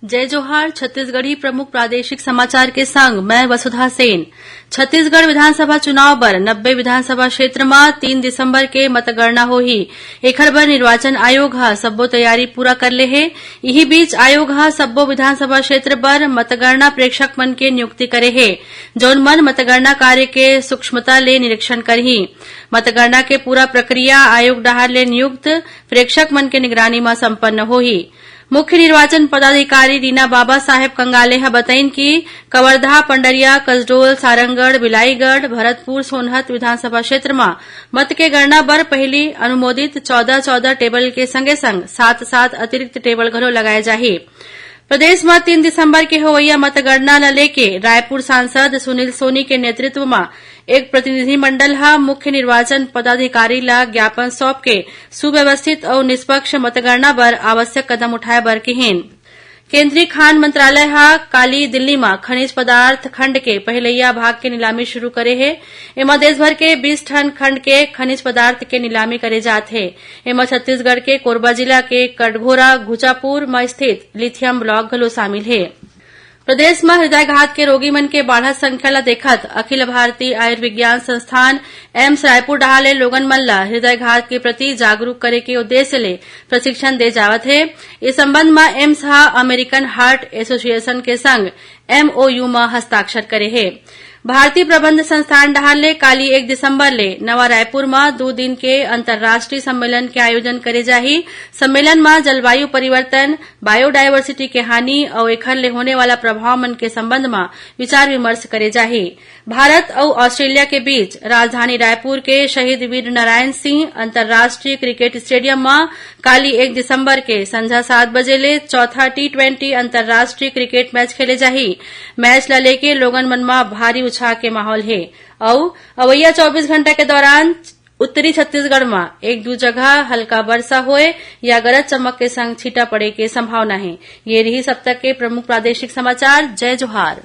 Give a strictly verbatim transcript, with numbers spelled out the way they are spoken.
जय जोहार। छत्तीसगढ़ी प्रमुख प्रादेशिक समाचार के संग मैं वसुधा सेन। छत्तीसगढ़ विधानसभा चुनाव बर नब्बे विधानसभा क्षेत्र म तीन दिसंबर के मतगणना होही। एखर बर निर्वाचन आयोग ह सब्बो तैयारी पूरा कर ले हे। इही बीच आयोग ह सब्बो विधानसभा क्षेत्र बर मतगणना प्रेक्षक मन के नियुक्ति करे हे, जौन मन मतगणना कार्य के सूक्ष्मता ले निरीक्षण करही। मतगणना के पूरा प्रक्रिया आयोग डहार ले नियुक्त प्रेक्षक मन के निगरानी म संपन्न होही। मुख्य निर्वाचन पदाधिकारी रीना बाबा साहेब कंगाले ह बतइन कि कवर्धा, पंडरिया, कसडोल, सारंगढ़, बिलाईगढ़, भरतपुर, सोनहत विधानसभा क्षेत्र म मत के गणना बर पहिली अनुमोदित चौदह चौदह टेबल के संगे संग सात सात अतिरिक्त टेबल घलो लगाए जाही। प्रदेश म तीन दिसंबर के होवइया मतगणना ल लेके रायपुर सांसद सुनील सोनी के नेतृत्व म एक प्रतिनिधिमंडल ह मुख्य निर्वाचन पदाधिकारी ल ज्ञापन सौंप के सुव्यवस्थित अउ निष्पक्ष मतगणना बर आवश्यक कदम उठाए बर किहीन। केंद्रीय खान मंत्रालय ह काली दिल्ली म खनिज पदार्थ खंड के पहिलइया भाग के नीलामी शुरू करे हे। एमा देश भर के बीस ठन खंड के खनिज पदार्थ के नीलामी करे जात हे। एमा छत्तीसगढ़ के कोरबा जिला के कटघोरा घुचापुर म स्थित लिथियम ब्लॉक घलो शामिल हे। प्रदेश म हृदयघात के रोगी मन के बाढ़त संख्या ल देखत अखिल भारतीय आयुर्विज्ञान संस्थान एम्स रायपुर डहार ले लोगन मन ल हृदयघात के प्रति जागरूक करे के उद्देश्य ले प्रशिक्षण दे जावत हे। ए संबंध म एम्स ह अमेरिकन हार्ट एसोसिएशन के संग एमओयू म हस्ताक्षर करे हे। भारतीय प्रबंध संस्थान डहार ले काली एक दिसंबर ले नवा रायपुर म दू दिन के अंतर्राष्ट्रीय सम्मेलन के आयोजन करे जाही। सम्मेलन म जलवायु परिवर्तन, बायोडायवर्सिटी के हानि अउ एखर ले होने वाला प्रभाव मन के संबंध म विचार विमर्श करे जाही। भारत अउ ऑस्ट्रेलिया के बीच राजधानी रायपुर के शहीद वीर नारायण सिंह अंतर्राष्ट्रीय क्रिकेट स्टेडियम म काली एक दिसंबर के संझा सात बजे ले चौथा टी ट्वेंटी अंतर्राष्ट्रीय क्रिकेट मैच खेले जाही। मैच ल लेके लोगन मन म भारी उछाह के माहौल हे अउ अवइया चौबीस घंटा के दौरान उत्तरी छत्तीसगढ़ म एक दू जगह हल्का वर्षा होए या गरज चमक के संग छींटा पड़े के संभावना हे। ये रहिस अब तक के प्रमुख प्रादेशिक समाचार। जय जोहार।